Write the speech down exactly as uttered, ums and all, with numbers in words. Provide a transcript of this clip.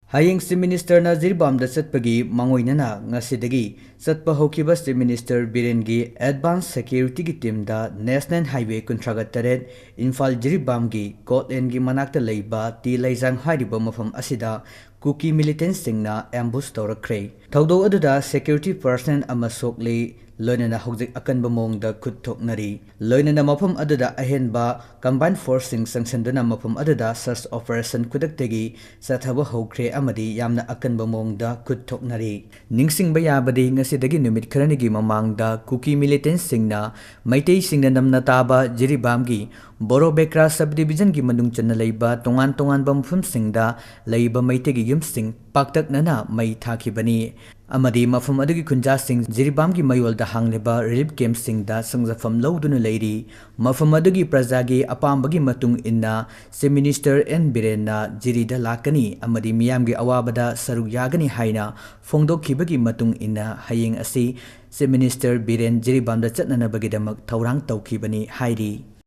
ꯍꯌꯦꯡ Chief Minister ꯅ ꯖꯤꯔꯤꯕꯥꯝꯗ ꯆꯠꯄꯒꯤ ꯃꯥꯡꯑꯣꯏꯅꯅ ꯉꯁꯤꯗꯒꯤ ꯆꯠꯄ ꯍꯧꯈꯤꯕ Chief Minister ꯕꯤꯔꯦꯟꯒꯤ advance security ꯒꯤ team ꯗ National Highway ꯀꯨꯟꯊ꯭ꯔꯥꯒ ꯇꯔꯦꯠ, ꯏꯝꯐꯥꯜ ꯖꯤꯔꯤꯕꯥꯝꯒꯤ ꯀꯣꯠꯂꯦꯟꯒꯤ ꯃꯅꯥꯛꯇ ꯂꯩꯕ ꯇꯤ ꯂꯩꯖꯥꯡ ꯍꯥꯏꯔꯤꯕ ꯃꯐꯝ ꯑꯁꯤꯗ ꯀꯨꯀꯤ militant ꯁꯤꯡꯅ ambush ꯇꯧꯔꯛꯈ꯭ꯔꯦ꯫ ꯊꯧꯗꯣꯛ ꯑꯗꯨꯗ security personnel ꯑꯃ ꯁꯣꯛꯂꯤ, ꯂꯣꯏꯅꯅ ꯍꯧꯖꯤꯛ ꯑꯀꯟꯕ ꯃꯑꯣꯡꯗ ꯈꯨꯠ ꯊꯣꯛꯅꯔꯤ꯫ ꯂꯣꯏꯅꯅ ꯃꯐꯝ ꯑꯗꯨꯗ ꯑꯍꯦꯟꯕ combined force ꯁꯤꯡ ꯆꯪꯁꯤꯟꯗꯨꯅ ꯃꯐꯝ ꯑꯗꯨꯗ search operation ꯈꯨꯗꯛꯇꯒꯤ ꯆꯠꯊꯕ ꯍꯧꯈ꯭ꯔꯦ ꯑꯃꯗꯤ ꯌꯥꯝꯅ ꯑꯀꯟꯕ ꯃꯑꯣꯡꯗ ꯈꯨꯠ ꯊꯣꯛꯅꯔꯤ꯫ ꯅꯤꯡꯁꯤꯡꯕ ꯌꯥꯕꯗꯤ, ꯉꯁꯤꯗꯒꯤ ꯅꯨꯃꯤꯠ ꯈꯔꯅꯤꯒꯤ ꯃꯃꯥꯡꯗ ꯀꯨꯀꯤ militant ꯁꯤꯡꯅ ꯃꯩꯇꯩꯁꯤꯡꯅ ꯅꯝꯅ ꯇꯥꯕ ꯖꯤꯔꯤꯕꯥꯝꯒꯤ ꯕꯣꯔꯣ ꯕꯦꯀ꯭ꯔꯥ sub division ꯒꯤ ꯃꯅꯨꯡ ꯆꯟꯅ ꯂꯩꯕ ꯇꯣꯉꯥꯟ ꯇꯣꯉꯥꯟꯕ ꯃꯐꯝꯁꯤꯡꯗ ꯂꯩꯕ ꯃꯩꯇꯩꯒꯤ ꯌꯨꯝꯁꯤꯡ ꯄꯥꯛꯇꯛꯅꯅ ꯃꯩ ꯊꯥꯈꯤꯕꯅꯤ꯫ ꯑꯃꯗꯤ ꯃꯐꯝ ꯑꯗꯨꯒꯤ ꯈꯨꯟꯖꯥꯁꯤꯡ ꯖꯤꯔꯤꯕꯥꯝꯒꯤ ꯃꯌꯣꯜꯗ ꯍꯥꯡꯂꯤꯕ relief camp ꯁꯤꯡꯗ ꯆꯪꯖꯐꯝ ꯂꯧꯗꯨꯅ ꯂꯩꯔꯤ꯫ ꯃꯐꯝ ꯑꯗꯨꯒꯤ ꯄ꯭ꯔꯖꯥꯒꯤ ꯑꯄꯥꯝꯕꯒꯤ ꯃꯇꯨꯡ ꯏꯟꯅ Chief Minister ꯑꯦꯟ ꯕꯤꯔꯦꯟꯅ ꯖꯤꯔꯤꯗ ꯂꯥꯛꯀꯅꯤ ꯑꯃꯗꯤ ꯃꯤꯌꯥꯝꯒꯤ ꯑꯋꯥꯕꯗ ꯁꯔꯨꯛ ꯌꯥꯒꯅꯤ ꯍꯥꯏꯅ ꯐꯣꯡꯗꯣꯛꯈꯤꯕꯒꯤ ꯃꯇꯨꯡ ꯏꯟꯅ ꯍꯌꯦꯡ ꯑꯁꯤ Chief Minister ꯕꯤꯔꯦꯟ ꯖꯤꯔꯤꯕꯥꯝꯗ ꯆꯠꯅꯅꯕꯒꯤꯗꯃꯛ ꯊꯧꯔꯥꯡ ꯇꯧꯈꯤꯕꯅꯤ ꯍꯥꯏꯔꯤ꯫